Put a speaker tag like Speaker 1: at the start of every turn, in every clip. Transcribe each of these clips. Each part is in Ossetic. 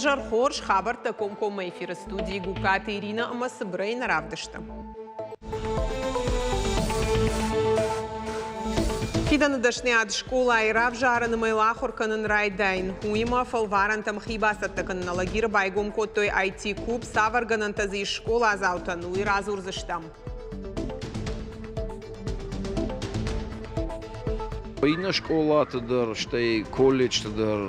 Speaker 1: Уезӕр хорз, хабӕрттӕ комкоммӕ эфиры студийы Гуккаты Иринӕ ӕмӕ цыбырӕй нӕ равдысты. Фидӕны дӕсныйад скъолайы равзарын ӕмӕ йыл ахуыр кӕнын райдайын. Уыимӕ фӕлварӕнтӕм хи бацӕттӕ кӕнын Алагиры байгом кодтой IT-куб. Цавӕр гӕнӕнтӕ дзы ис скъоладзаутӕн, уый радзурдзыстӕм.
Speaker 2: Иннӕ скъолаты дӕр, стӕй колледжты дӕр,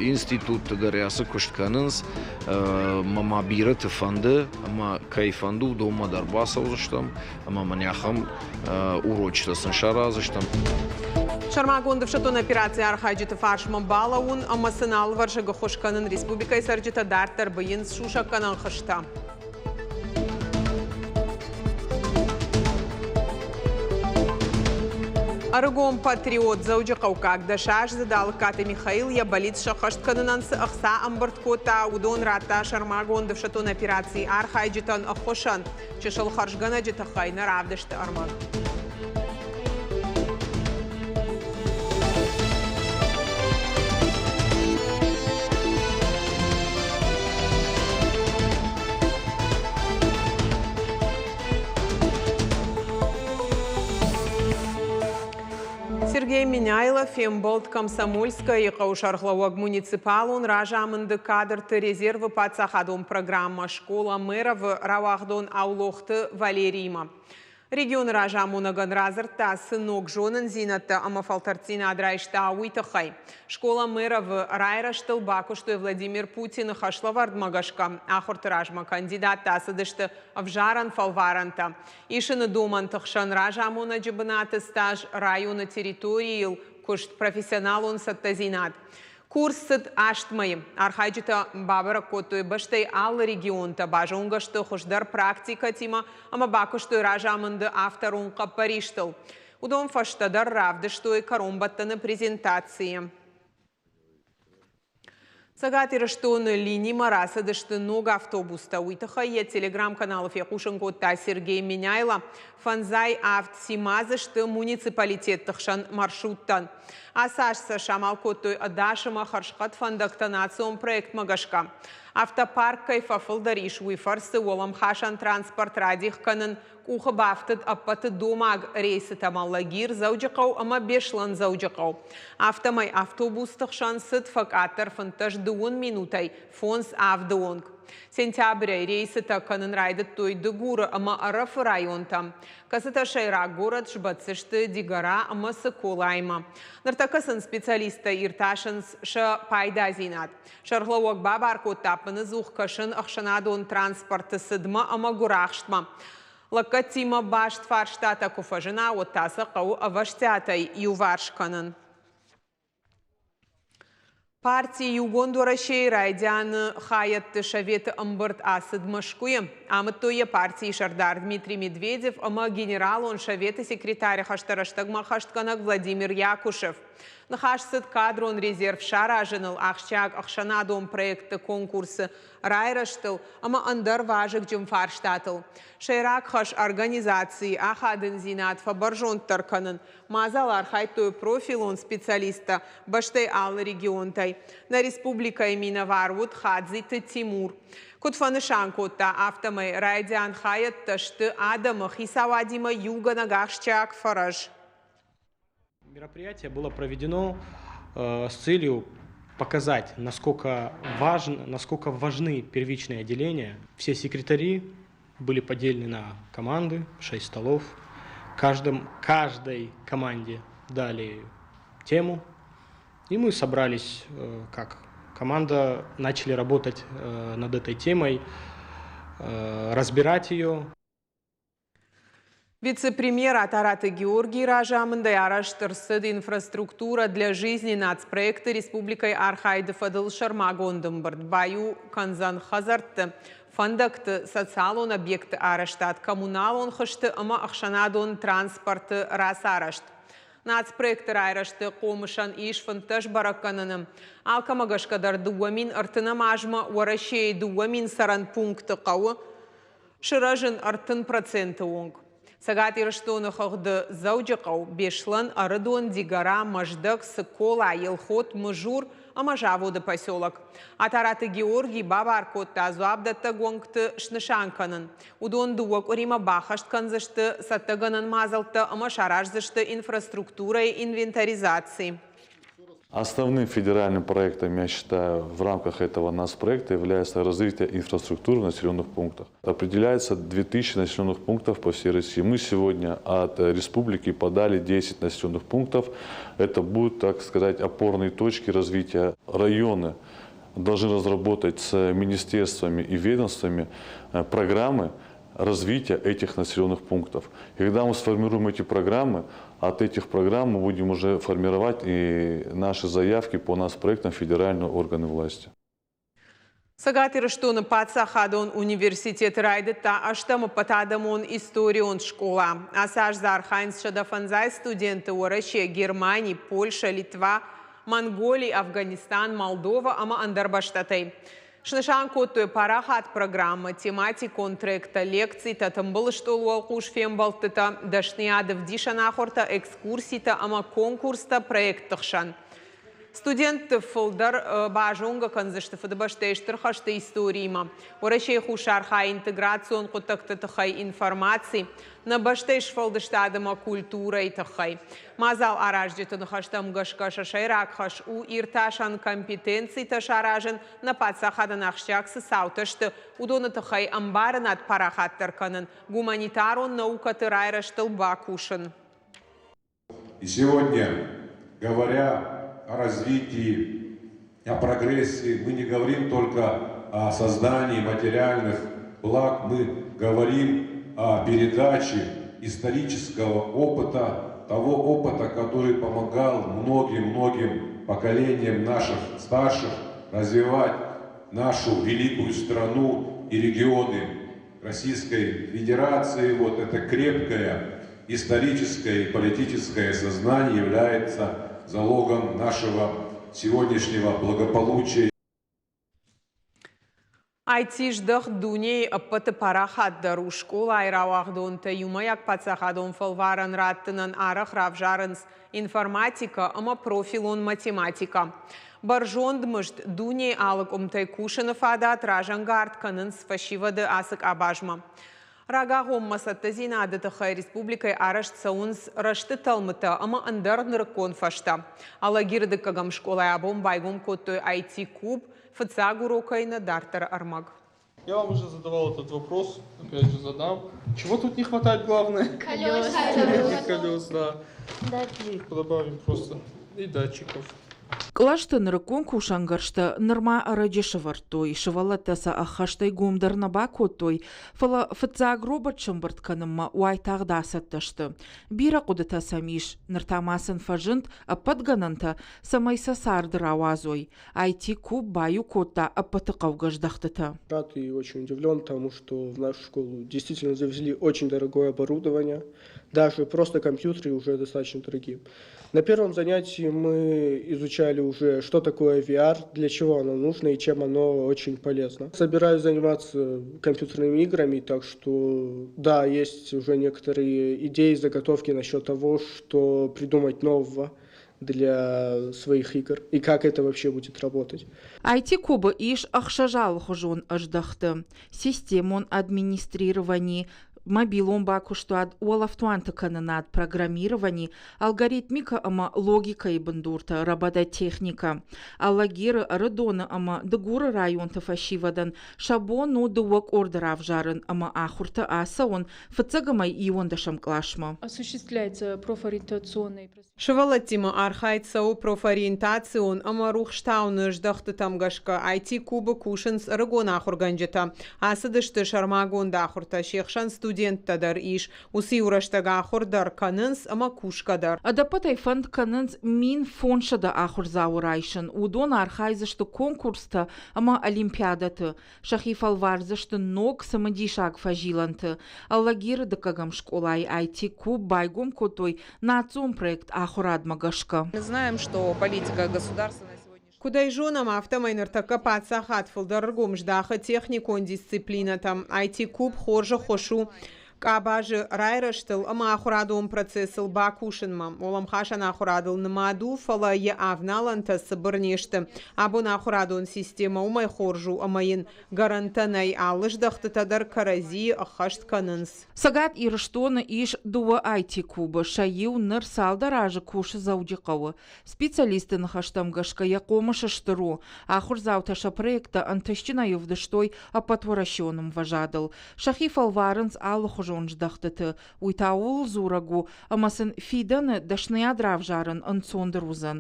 Speaker 2: институтты дӕр ацы куыст кӕнынц. Ӕмӕ ма бирӕты фӕнды, ӕмӕ кӕй фӕнды, уыдонмӕ дӕр бацӕудзыстӕм ӕмӕ мын ахӕм урочытӕ сын сараздзыстӕм.
Speaker 1: Сӕрмагонд ӕфсӕддон операцийы архайджыты фарсмӕ балӕууын ӕмӕ сын алывӕрсыг ӕххуыс кӕнын республикӕйы цӕрджытӕ дарддӕр быйынц сусӕггӕнӕн хызтӕ. Ӕрыгон патриот Дзӕуджыхъӕуккаг дӕсаздзыд Алыккаты Михаил йӕ бӕллиц сӕххӕст кӕнынӕн цы ӕхца ӕмбырд кодта, уыдон радта сӕрмагонд ӕфсӕддон операцийы архайджытӕн ӕххуысӕн. Чысыл хӕрзгӕнӕджы тыххӕй нӕ равдысты ӕрмӕг. Сергей Меняйло фембӕлд Комсомольскӕйы хъӕуы сӕргълӕууӕг муниципалон разамынды кадрты резервы паддзахадон программӕ «Школа мэров-ы» рауагъдон Аулохты Валериимӕ. Регионы разамонӕгӕн радзырдта, цы ног зонындзинӕдтӕ ӕмӕ фӕлтӕрддзинад райста, уый тыххӕй. Школа мэров-ы райрӕзтыл бакуыстой Владимир Путины хӕслӕвӕрдмӕ гӕсгӕ. Ахуырты размӕ кандидаттӕ ацыдысты ӕвзарӕн фӕлварӕнтӕ. Исыны домӕнты хсӕн разамонӕджы бынаты стаж, районы территорийыл куыст, профессионалон цӕттӕдзинад. Курс цыд аст мӕйы. Архайджытӕ бабӕрӕг кодтой бӕстӕйы алы регионтӕ, базонгӕ сты хуыздӕр практикӕтимӕ ӕмӕ бакуыстой разамынды авторон хъӕппӕристыл. Уыдон фӕстӕдӕр равдыстой кӕронбӕттӕны презентацийы. Цӕгат Ирыстоны линимӕ рацыдысты ног автобустӕ. Уый тыххӕй йӕ телеграм-каналы фехъусын кодта Сергей Меняйло. Фӕндзай авд Симаз сты муниципалитетты хсӕн маршруттӕн. Ацы аз сӕ самал кодтой ӕдас ӕмӕ хӕрзхъӕд фӕндӕгтӕ национ проектмӕ гӕсгӕ. Автопарк кӕй фӕфылдӕр ис, уый фӕрцы уӕлӕмхасӕн транспорт радих кӕнын къухы бафтыд ӕппӕты домаг рейсытӕм Алагир, Дзӕуджыхъӕу ӕмӕ Беслӕн-Дзӕуджыхъӕу. Афтӕмӕй автобусты хсӕн цыд фӕкъаддӕр 15 дыууын минутӕй фондз-авды онг. Сентябрӕй рейсытӕ кӕнын райдыдтой Дыгуры ӕмӕ Ӕрӕфы районтӕм, кӕцытӕ сӕйраг горӕт сбӕтдзысты Дигора ӕмӕ Цыколаимӕ. Ныртӕккӕ сын специалисттӕ иртасынц сӕ пайдадзинад. Сӕргълӕууӕг бабар кодта ӕппыныдзух кӕсын ӕхсӕнадон транспорты цыдмӕ ӕмӕ гуырахстмӕ. Лӕггӕдтимӕ баст фарстатӕ куы фӕзына, уӕд та сӕ хъӕуы ӕвӕстиатӕй иуварс кӕнын. Парти Иугонд Уӕрӕсейы райдианы хайӕдты советы ӕмбырд ацыд Мӕскуыйы. Амыдтой йӕ партийы сӕрдар Дмитрий Медведев ӕмӕ Генералон советы секретары хӕстӕ рӕстӕгмӕ хӕстгӕнӕг Владимир Якушев. Ныхас цыд кадрон резерв саразыныл, ахсджиаг ӕхсӕнадон проектты конкурсы райрӕзтыл ӕмӕ ӕндӕр вазыгджын фарстатыл. Сӕйраг хӕс организацийы ахадындзинад фӕбӕрзонддӕр кӕнын. Мадзалы архайдтой профилон специалисттӕ бӕстӕйы алы регионтӕй. Нӕ республикӕйы минӕвар уыд Хадзиты Тимур. Куыд фӕнысан кодта, афтӕмӕй райдиан хайӕдтӕ сты адӕмы хицауадимӕ иугӕнӕг ахсджиаг фӕрӕз.
Speaker 3: Мероприятие было проведено с целью показать, насколько, важно, насколько важны первичные отделения. Все секретари были поделены на команды, шесть столов. Каждым, каждой команде дали тему. И мы собрались как команда, начали работать над этой темой, разбирать ее.
Speaker 1: Вице-премьер Атараты Георгий разамындӕй арӕзт ӕрцыд инфраструктура для жизни нацпроекты республикӕйы архайды фӕдыл сӕрмагонд ӕмбырд баиу кӕндзӕн хӕдзӕртты, фӕндӕгты, социалон объектты арӕзтад, коммуналон хызты ӕмӕ ӕхсӕнадон транспорты рацарӕзт. Нацпроекты райрӕзты хъомысӕн ис 15 бӕрӕггӕнӕны. Алкӕмӕ гӕсгӕ дӕр 2030 азмӕ Уӕрӕсейы 2000 цӕрӕн пункты хъӕуы сырӕзын 30% онг. Цӕгат Ирыстоны хыгъды Дзӕуджыхъӕу, Беслӕн, Ӕрыдон, Дигора, Мӕздӕг, Цыкола, Елхот, Мызур ӕмӕ заводы поселок. Атараты Георгий бабар кодта дзуапдӕттӕг уӕнгты снысан кӕнын. Уыдон дыууӕ къуыримӕ баххӕст кӕндзысты цӕттӕгӕнӕн мадзӕлттӕ ӕмӕ сараздзысты инфраструктурӕйы инвентаризаци.
Speaker 4: Основным федеральным проектом, я считаю, в рамках этого нацпроекта является развитие инфраструктуры в населенных пунктах. Определяется 2000 населенных пунктов по всей России. Мы сегодня от республики подали 10 населенных пунктов. Это будут, так сказать, опорные точки развития. Районы должны разработать с министерствами и ведомствами программы развития этих населенных пунктов. И когда мы сформируем эти программы, от этих программ мы будем уже формировать и наши заявки по нацпроектам в федеральные органы власти.
Speaker 1: Цӕгат Ирыстоны паддзахадон университеты райдыдта ӕстӕм ӕппӕтадӕмон историон скъола. Ацы аз дзы архайынц 150 студенты Уӕрӕсе, Германи, Польшӕ, Литва, Монголи, Афганистан, Молдова ӕмӕ ӕндӕр бӕстӕтӕй. Снысан кодтой парахат программӕ, тематикон тректӕ, лекцитӕ, тымбыл стъолы уӕлхъус фембӕлдтытӕ, дӕсныйады ӕвдисӕн ахуыртӕ, экскурситӕ ӕмӕ конкурстӕ проектты хсӕн. Студентты фылдӕр базонгӕ кӕндзысты Фыдыбӕстӕйы Стыр хӕсты историимӕ, Уӕрӕсейы Хуссар хайы интеграцион хъуыддӕгты тыххӕй информаци, нӕ бӕстӕйы сфӕлдыстад ӕмӕ культурӕйы тыххӕй. Мадзал аразджыты ныхӕстӕм гӕсгӕ сӕ сӕйраг хӕс у иртасӕн компетенцитӕ саразын, нӕ паддзахадӕн ахсджиаг цы цаутӕ сты, уыдоны тыххӕй ӕмбарынад парахатдӕр кӕнын, гуманитарон наукӕты райрӕзтыл бакусын.
Speaker 5: И сегодня, говоря о развитии, о прогрессе, мы не говорим только о создании материальных благ, мы говорим о передаче исторического опыта, того опыта, который помогал многим-многим поколениям наших старших развивать нашу великую страну и регионы Российской Федерации. Вот это крепкое историческое и политическое сознание является залогом нашего сегодняшнего благополучия.
Speaker 1: IT здӕхт дунейы ӕппӕты парахатдӕр у. Скъолайы рауагъдонтӕ иумӕйаг паддзахадон фӕлварӕн раттынӕн арӕх равзарынц информатикӕ ӕмӕ профилон математикӕ. Бӕрзонд мызд, дунейы алы къуымтӕй кусыны фадат разӕнгард кӕнынц фӕсивӕды ацы къабазмӕ. Рагагъоммӕ цӕттӕдзинады тыххӕй республикӕйы арӕзт цӕуынц рӕзты тӕлмытӕ ӕмӕ ӕндӕр нырыккон фӕзтӕ. Алагиры дыккӕгӕм скъолайы абон байгом кодтой IT-куб, фыццаг урокӕй нӕ дарддӕры ӕрмӕг.
Speaker 6: Я вам уже задавал этот вопрос, опять же задам. Чего тут не хватает главное?
Speaker 7: Колес.
Speaker 6: Колес, да. Ну, их добавим просто. И датчиков.
Speaker 8: Кълӕсты нырыккон кусӕнгӕрзтӕ нырма ӕрӕджы сӕвӕрдтой, сывӕллӕттӕ сӕ ӕххӕстӕй гом дӕр нӕ бакодтой, фӕлӕ фыццаг робот сӕмбырд кӕнынмӕ уайтагъд ацӕттӕ сты. Бирӕ хъуыдытӕ сӕм ис, ныр та ма сын фӕзынд ӕппӕт гӕнӕнтӕ, цӕмӕй сӕ царды рауадзой. IT-куб баиу кодта ӕппӕты хъӕугӕ здӕхтытӕ.
Speaker 9: Рад и очень удивлен тому, что в нашу школу действительно завезли очень дорогое оборудование. Даже просто компьютеры уже достаточно дорогие. На первом занятии мы изучали уже, что такое VR, для чего оно нужно и чем оно очень полезно. Собираюсь заниматься компьютерными играми, так что да, есть уже некоторые идеи, заготовки насчет того, что придумать нового для своих игр и как это вообще будет работать.
Speaker 8: IT-кубы ис ӕхсӕз алыхуызон ӕздӕхты: системон администрировани, мобилон бакуыстуат, уӕлӕфтуанты кӕнынад, программировани, алгоритмикӕ ӕмӕ логикӕйы бындуртӕ, робототехникӕ. Алагиры, Ӕрыдоны ӕмӕ Дыгуры районты фӕсивӕдӕн сӕ бон у дыууӕ къорды равзарын ӕмӕ ахуырты ацӕуын фыццӕгӕмӕй иуӕндӕсӕм къласмӕ.
Speaker 10: Осуществляется профориентационный
Speaker 1: Сывӕллӕттимӕ архайд цӕуы профориентацион ӕмӕ рухстауыны здӕхтытӕм гӕсгӕ. IT-кубы кусынц ӕрыгон ахуыргӕнджытӕ. Ацыдысты сӕрмагонд ахуыртӕ, се хсӕн студенттӕ дӕр ис. Уыцы иу рӕстӕг ахуыр дӕр кӕнынц ӕмӕ кусгӕ дӕр.
Speaker 8: Ӕдӕппӕтӕй фӕнд кӕнынц 1500 ахуырдзауы райсын. Уыдон архайдзысты конкурстӕ ӕмӕ олимпиадӕты. Сӕхи фӕлвардзысты ног цымыдисаг фӕзилӕнты. Алагиры дыккӕгӕм скъолайы IT-куб байгом кодтой национ проект ахуырадмӕ гӕсгӕ.
Speaker 11: Мы знаем, что политика государства на сегодняшний
Speaker 1: Куыд ӕй зонӕм, афтӕмӕй ныртӕккӕ паддзахад фылдӕр ӕргом здахы техникон дисциплинӕтӕм. IT-куб хорз ӕххуыс у. Къабазы райрӕзтыл ӕмӕ ахуырадон процессыл бакусынмӕ. Уӕлӕмхасӕн ахуырадыл нымад у, фӕлӕ йӕ авналӕнтӕ цыбыр не сты. Абон ахуырадон системӕ уымӕй хорз у, ӕмӕ йын гӕрӕнтӕ нӕй, алы здӕхтытӕ дӕр кӕрӕдзийы ӕххӕст кӕнынц.
Speaker 8: Цӕгат Ирыстоны ис дыууӕ IT-клубы, сӕ иу ныр цалдӕр азы кусы Дзӕуджыхъӕуы. Специалистты ныхӕстӕм гӕсгӕ йӕ хъомыс стыр у. Ахуырдзаутӕ сӕ проекттӕ ӕнтыстджынӕй ӕвдыстой ӕппӕтуӕрӕсеон ӕмвӕзадыл. Сӕхи фӕлварынц алыхуызон здӕхтыты. Уый та ууыл дзурӕг у, ӕмӕ сын фидӕны дӕсныйад равзарын ӕнцондӕр уыдзӕн.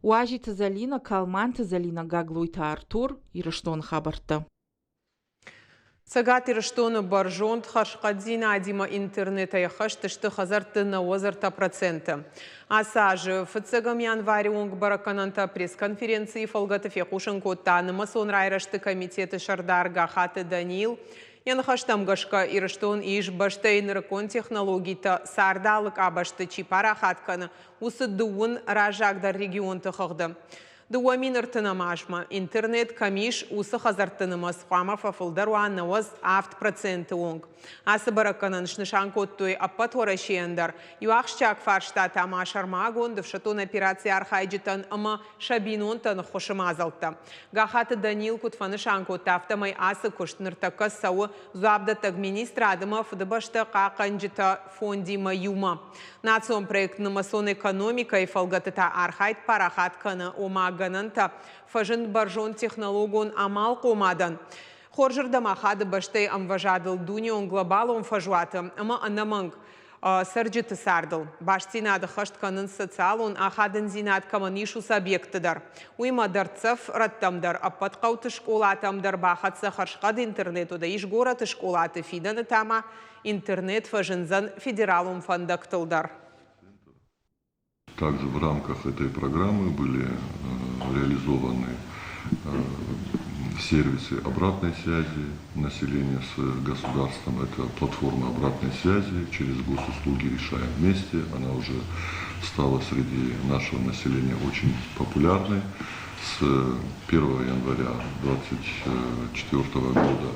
Speaker 8: Уазиты Зӕлинӕ, Калманты Зӕлинӕ, Гаглойты Артур, Ирыстоны хабӕрттӕ.
Speaker 1: Цӕгат Ирыстоны бӕрзонд хӕрзхъӕддзинадимӕ интернетӕй ӕххӕст сты хӕдзӕртты 93%. Ацы азы фыццӕгӕм январы онг бӕрӕггӕнӕнтӕ пресс-конференцийы фӕлгӕты фехъусын кодта нымӕцон райрӕзты комитеты сӕрдар Гахаты Даниил. Йӕ ныхӕстӕм гӕсгӕ, Ирыстон ис бӕстӕйы нырыккон технологитӕ царды алы къабӕзты чи парахат кӕны, уыцы дыууын раззагдӕр регионты хыгъды. 2030 азмӕ интернет кӕм ис, уыцы хӕдзӕртты нымӕц хъуамӕ фӕфылдӕр уа 97% онг. Ацы бӕрӕггӕнӕн снысан кодтой ӕппӕт Уӕрӕсейӕн дӕр. Иу ахсджиаг фарста та ма сӕрмагонд ӕфсӕддон операцийы архайджытӕн ӕмӕ сӕ бинонтӕн ӕххуысы мадзӕлттӕ. Гахаты Данил куыд фӕнысан кодта, афтӕмӕй ацы куыст ныртӕккӕ цӕуы дзуапдӕттӕг министрад ӕмӕ Фыдыбӕстӕ хъахъхъӕнджытӕ фондимӕ иумӕ. Национ проект Нымӕцон экономикӕйы фӕлгӕты та архайд парахат кӕны, ома гӕнӕнтӕ фӕзынд бӕрзондтехнологон амалхъомадӕн. Хорзырдӕм ахады бӕстӕйы ӕмвӕзадыл дунеон глобалон фӕзуаты ӕмӕ ӕнӕмӕнг цӕрджыты цардыл. Бастдзинад ӕххӕст кӕнынц социалон ахадындзинад кӕмӕн ис, уыцы объектты дӕр. Уыимӕ дӕрддзӕф рӕттӕм дӕр, ӕппӕт хъӕуты скъолатӕм дӕр бахӕццӕ хӕрзхъӕд интернет, уӕдӕ ис горӕты скъолаты, фидӕны та ма интернет фӕзындзӕн федералон фӕндӕгтыл дӕр.
Speaker 4: Также в рамках этой программы были реализованы сервисы обратной связи населения с государством. Это платформа обратной связи через госуслуги «Решаем вместе». Она уже стала среди нашего населения очень популярной. С 1 января 2024 года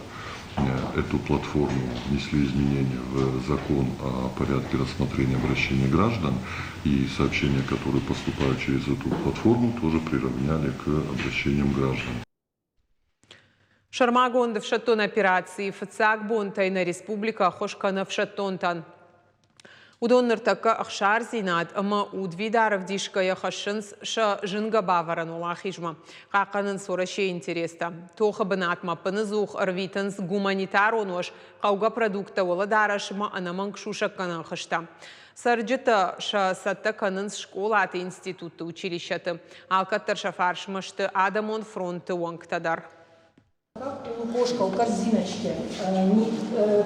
Speaker 4: эту платформу внесли изменения в закон о порядке рассмотрения обращений граждан и сообщения, которые поступают через эту платформу, тоже приравняли к обращениям граждан.
Speaker 1: Сӕрмагонд ӕфсӕддон операцийы фыццаг бонтӕй нӕ республикӕ ӕххуыс кӕны ӕфсӕддонтӕн. Уыдон ныртӕккӕ ӕхсардзинад ӕмӕ удвидар ӕвдисгӕйӕ хӕссынц сӕ зынгӕ бавӕрӕн уӕлахизмӕ, хъахъхъӕнынц Уӕрӕсейы интерестӕ. Тохы бынатмӕ ӕппыныдзух ӕрвитынц гуманитарон уӕз, хъӕугӕ продукттӕ, уӕлӕдарӕс ӕмӕ ӕнӕмӕнг сусӕггӕнӕн хызтӕ. Цӕрджытӕ сӕ цӕттӕ кӕнынц скъолаты, институтты, училищӕты. Алкӕддӕр сӕ фарсмӕ сты адӕмон фронты уӕнгтӕ дӕр.
Speaker 7: Как лукошко у корзиночки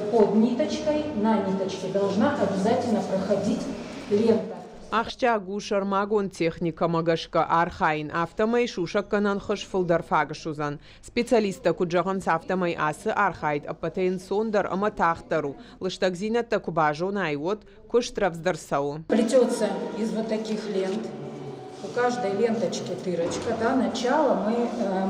Speaker 7: под ниточкой, на ниточке должна обязательно проходить лента.
Speaker 1: Ахсджиаг у сӕрмагонд техникӕмӕ гӕсгӕ архайын, афтӕмӕй сусӕггӕнӕн хыз фылдӕр фаг суыдзӕн. Специалисттӕ куыд зӕгъынц, афтӕмӕй ацы архайд ӕппӕтӕй ӕнцондӕр ӕмӕ тагъддӕр у. Лыстӕгдзинӕдтӕ куы базонай, уӕд куыст рӕвдздӕр цӕуы.
Speaker 7: Плетется из вот таких лент. У каждой ленточки дырочка, да, начало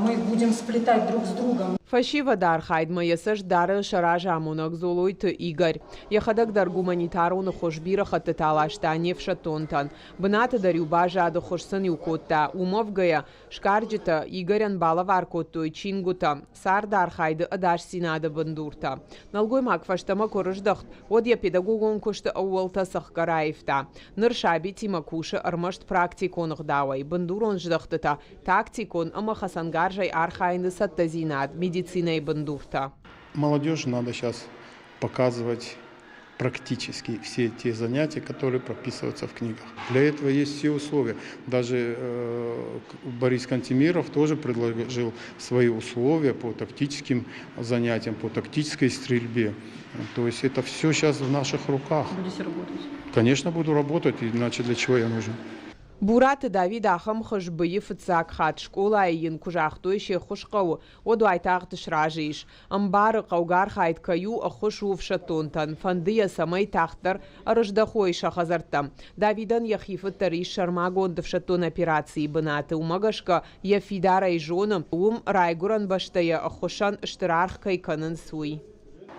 Speaker 7: мы их будем сплетать друг с другом.
Speaker 1: Фӕсивӕды архайдмӕ йӕ цӕст дары сӕ разамонӕг Золойты Игорь. Йӕхӕдӕг дӕр гуманитарон ӕххуыс бирӕ хӕттыты аласта не фсӕддонтӕн. Бынаты дӕр-иу баззад, ӕххуыс сын-иу кодта. Уым уӕвгӕйӕ, сгарджытӕ Игорӕн балӕвар кодтой чингуытӕ, цардархайды ӕдасдзинады бындуртӕ. Нӕлгоймаг фӕстӕмӕ куы рыздӕхт, уӕд йӕ педагогон куысты ӕууӕлтӕ цӕхгӕр аивта. Ныр сабитимӕ кусы ӕрмӕст практикон ӕгъдауӕй, бындурон здӕхтытӕ, тактикон ӕмӕ хӕцӕнгарзӕй архайыны цӕттӕдзинад, медицинӕйы бындуртӕ.
Speaker 12: Молодежи надо сейчас показывать практически все те занятия, которые прописываются в книгах. Для этого есть все условия. Даже Борис Кантемиров тоже предложил свои условия по тактическим занятиям, по тактической стрельбе. То есть это все сейчас в наших руках.
Speaker 10: Будете работать?
Speaker 12: Конечно, буду работать, иначе для чего я нужен?
Speaker 1: Бураты Давид ахӕм хыз быйы фыццаг хатт скъолайы йын куы загътой се ххуыс хъӕуы, уӕд уайтагъд сразы ис. Ӕмбары, хъӕугӕ архайд кӕй у, ӕххуыс у ӕфсӕддонтӕн, фӕнды йӕ, цӕмӕй тагъддӕр ӕрыздӕхой сӕ хӕдзӕрттӕм. Давидӕн йӕхи фыд дӕр ис сӕрмагонд ӕфсӕддон операцийы бынаты, уымӕ гӕсгӕ йӕ фидарӕй зоны, уым райгуырӕн бӕстӕйӕ ӕххуысӕн стыр аргъ кӕй кӕнынц, уый.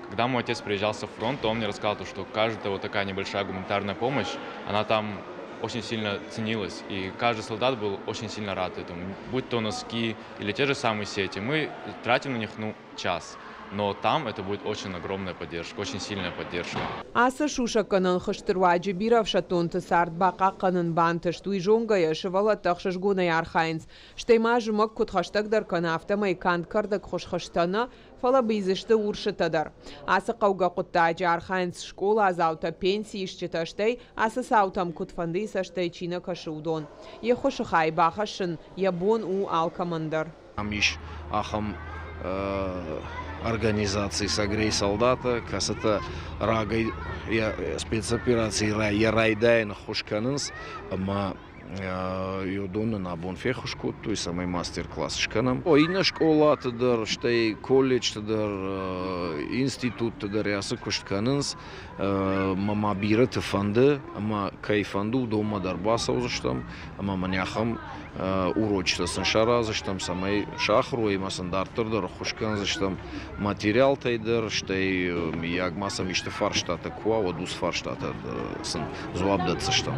Speaker 13: Когда мой отец приезжал со фронта, он мне рассказал, что каждая вот такая небольшая гуманитарная помощь, она там очень сильно ценилась, и каждый солдат был очень сильно рад этому. Будь то носки или те же самые сети, мы тратим на них, ну, час. Но там это будет очень огромная поддержка, очень сильная поддержка.
Speaker 1: Ацы сусӕггӕнӕн хызты руаджы бирӕ ӕфсӕддонты цард бахъахъхъӕнын бантыст, уый зонгӕйӕ сывӕллӕттӕ ӕхсызгонӕй архайынц. Стӕй ма зымӕг куыд хӕстӕгдӕр кӕны, афтӕмӕй канд кӕрдӕгхуыз хызтӕ нӕ, фӕлӕ бийдзысты урсытӕ дӕр. Ацы хъӕугӕ хъуыддаджы архайынц скъоладзаутӕ, пенсиисджытӕ, стӕй ацы цаутӕм куыдфӕндыйы цӕстӕй чи нӕ кӕсы, уыдон. Йе ххуысы хай бахӕссын йӕ бон у алкӕмӕн дӕр.
Speaker 2: Ам ис ахӕм организаци «Согрей солдата», кӕцытӕ рагӕй йӕ спецоперацийы йӕ райдайӕны ххуыс кӕнынц ӕмӕ уыдон нын абон феххуыс кодтой, цӕмӕй мастер-класс скӕнӕм. Иннӕ скъолаты дӕр, стӕй колледжты дӕр, институтты дӕр ацы куыст кӕнынц. Ӕмӕ ма бирӕты фӕнды, ӕмӕ кӕй фӕнды, уыдонмӕ дӕр бацӕудзыстӕм ӕмӕ мӕнӕ ахӕм урочытӕ сын сараздзыстӕм, цӕмӕй сахуыр уой ӕмӕ сын дарддӕр дӕр ӕххуыс кӕндзыстӕм материалтӕй дӕр, стӕй мыййаг ма сӕм исты фарстатӕ куы уа, уӕд уыцы фарстатӕ сын дзуапп дӕтдзыстӕм.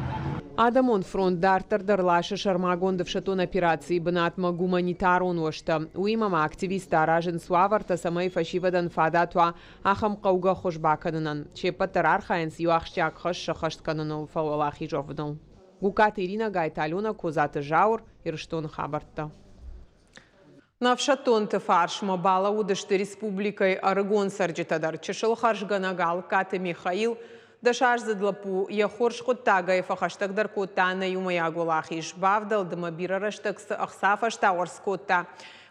Speaker 1: Адӕмон фронт дарддӕр дӕр ласы сӕрмагонд ӕфсӕддон операцийы бынатмӕ гуманитарон уӕзтӕ. Уыимӕ ма активисттӕ аразынц уавӕртӕ, цӕмӕй фӕсивӕдӕн фадат уа ахӕм хъӕугӕ хуыз бакӕнынӕн. Се ппӕт дӕр архайынц иу ахсджиаг хӕс сӕххӕст кӕныныл, фӕуӕлахиз уӕвыныл. Гукаты Иринӕ, Гайты Аленӕ, Козаты Зауыр, Ирыстоны хабӕрттӕ. Нӕ ӕфсӕддонты фарсмӕ балӕууыдысты республикӕйы ӕрыгон цӕрджытӕ дӕр. Чысыл хӕрзгӕнӕг Алыккаты Михаил, дӕсаздзыд лӕппу, йӕ хорз хъуыддагӕй фӕхӕстӕгдӕр кодта нӕ иумӕйаг уӕлахиз. Бавдӕлд ӕмӕ бирӕ рӕстӕг цы ӕхца фӕстауӕрц кодта,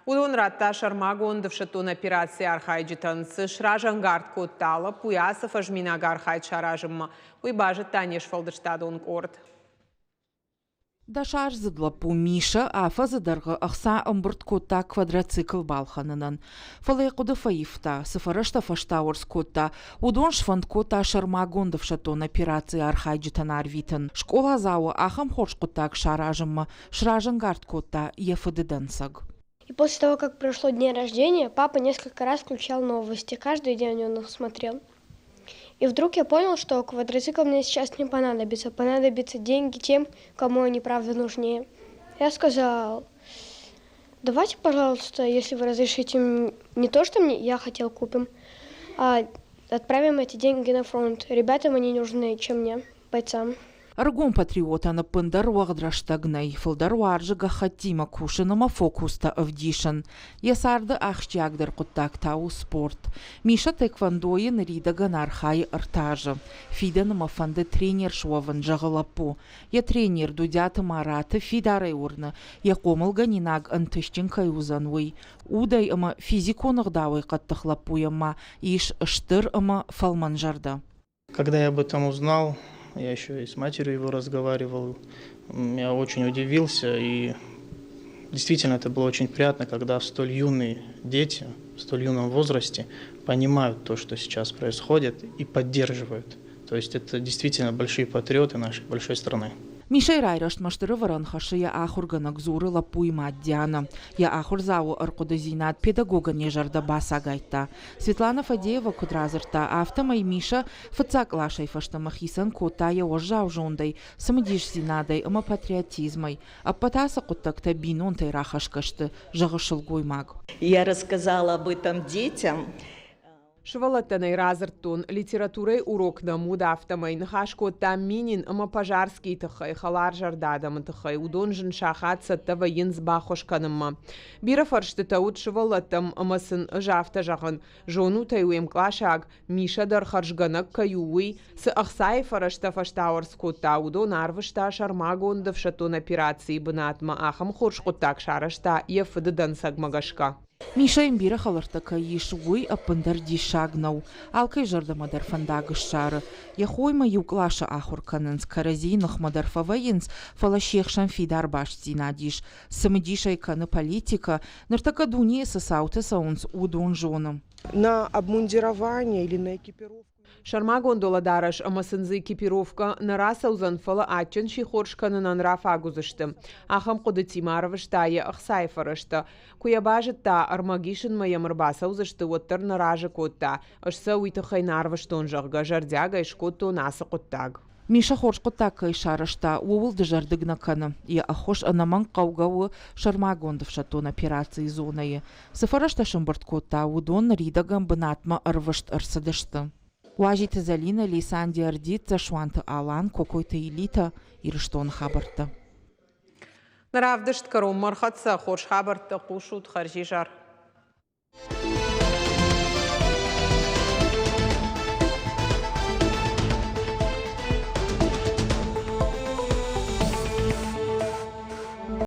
Speaker 1: уыдон радта сӕрмагонд ӕфсӕддон операцийы архайджытӕн. Цы сразӕнгард кодта лӕппуйы ацы фӕзминаг архайд саразынмӕ, уый базыдта не сфӕлдыстадон къорд.
Speaker 8: Дӕсаздзыд лӕппу Мишӕ афӕдзы дӕргъы ӕхца ӕмбырд кодта квадроцикл балхӕнынӕн. Фӕлӕ йӕ хъуыды фӕивта, цы фӕрӕзтӕ фӕстауӕрц кодта, уыдон сфӕнд кодта сӕрмагонд ӕфсӕддон операцийы архайджытӕн арвитын. Скъоладзауы ахӕм хорз хъуыддаг саразынмӕ сразӕнгард кодта йӕ фыды дӕнцӕг.
Speaker 14: И после того, как прошло день рождения, папа несколько раз включал новости. Каждый день он их смотрел. И вдруг я понял, что квадроцикл мне сейчас не понадобится. Понадобятся деньги тем, кому они правда нужнее. Я сказал, давайте, пожалуйста, если вы разрешите, не то, что мне я хотел купим, а отправим эти деньги на фронт. Ребятам они нужны, чем мне, бойцам.
Speaker 8: Ӕрыгон патриотӕн ӕппындӕр уӕгъд рӕстӕг нӕй, фылдӕр уарзы гӕххӕттимӕ кусын ӕмӕ фокустӕ ӕвдисын. Йӕ царды ахсджиагдӕр хъуыддаг та у спорт. Миша тэквондойы ныридӕгӕн архайы ӕртӕ азы. Фидӕны мӕ фӕнды тренер суӕвын, зӕгъы лӕппу. Йӕ тренер Дудиаты Мараты фидарӕй уырны, йӕ хъомылгӕнинаг ӕнтыстджын кӕй уыдзӕн, уый. Удӕй ӕмӕ физикон ӕгъдауӕй хъӕддых лӕппуйӕн ма ис стыр ӕмӕ фӕлмӕн зӕрдӕ.
Speaker 15: Когда я об этом узнал, я еще и с матерью его разговаривал, я очень удивился, и действительно это было очень приятно, когда столь юные дети, в столь юном возрасте понимают то, что сейчас происходит, и поддерживают. То есть это действительно большие патриоты нашей большой страны.
Speaker 8: Мишӕйы райрӕзтмӕ стыр ӕвӕрӕн хӕссы йӕ ахуыргӕнӕг, дзуры лӕппуйы мад Дианӕ. Йӕ ахуырдзауы ӕрхъуыдыдзинад педагогӕн йӕ зӕрдӕ бацагайдта. Светлана Фадеева куыд радзырдта, афтӕмӕй Мишӕ фыццаг къласӕй фӕстӕмӕ хицӕн кодта йӕ уӕззау зондӕй, цымыдисдзинадӕй ӕмӕ патриотизмӕй. Ӕппӕт ацы хъуыддӕгтӕ бинонтӕй рахӕсгӕ сты, зӕгъы сылгоймаг.
Speaker 16: Я рассказала об этом детям.
Speaker 1: Сывӕллӕттӕн ӕй радзырдтон, литературӕйы урок нӕм уыд, афтӕмӕй ныхас кодтам Минин ӕмӕ Пожарскийы тыххӕй, хӕларзӕрдӕ адӕмы тыххӕй. Уыдон зын сахат цӕттӕ вӕййынц баххуыс кӕнынмӕ. Бирӕ фӕрстытӕ уыд сывӕллӕттӕм ӕмӕ сын ӕз афтӕ зӕгъын, зонут ӕй уе мкъласаг, Мишӕ дӕр хӕрзгӕнӕг кӕй у, уый, цы ӕхцайы фӕрӕзтӕ фӕстауӕрц кодта, уыдон арвыста сӕрмагонд ӕфсӕддон операцийы бынатмӕ, ахӕм хорз хъуыддаг сарӕзта йӕ фыды дӕнцӕгмӕ гӕсгӕ.
Speaker 8: Мишӕйӕн бирӕ хӕлӕрттӕ кӕй ис, уый ӕппындӕр диссаг нӕу. Алкӕй зӕрдӕмӕ дӕр фӕндаг ссары. Йӕ хоимӕ иу къласы ахуыр кӕнынц, кӕрӕдзийы ныхмӕ дӕр фӕвӕййынц, фӕлӕ се хсӕн фидар бастдзинад ис. Цымыдис ӕй кӕны политикӕ, ныртӕккӕ дунейы цы цаутӕ цӕуынц, уыдон зоны.
Speaker 17: На обмундирование или на экипировку.
Speaker 1: Сӕрмагонд уӕлӕдарӕс ӕмӕ сын дзы экипировкӕ нӕ рацӕудзӕн, фӕлӕ адджын сихор скӕнынӕн рафаг уыдзысты. Ахӕм хъуыдытимӕ ӕрвыста йӕ ӕхцайы фӕрӕзтӕ. Куы йӕ базыдта, ӕрмӕг исынмӕ йӕм ӕрбацӕудзысты, уӕддӕр нӕ разы кодта. Ӕз сӕ уый тыххӕй нӕ арвыстон, зӕгъгӕ, зӕрдиагӕй скодтон ацы хъуыддаг.
Speaker 8: Миша хорз хъуыддаг кӕй сарӕзта, ууыл дызӕрдыг нӕ кӕны. Йӕ ӕххуыс ӕнӕмӕнг хъӕугӕ у сӕрмагонд ӕфсӕддон операцийы зонӕйы. Цы фӕрӕзтӕ сӕмбырд кодта, уыдон ныридӕгӕн бынатмӕ ӕрвыст ӕрцыдысты. Уазиты Зӕлинӕ, Лейсан Диардидзе, Суанты Алан, Кокойты Илитӕ, Ирыстоны хабӕрттӕ.
Speaker 1: Нӕ равдыст кӕронмӕ ӕрхӕццӕ. Хорз хабӕрттӕ хъусут. Хӕрзизӕр.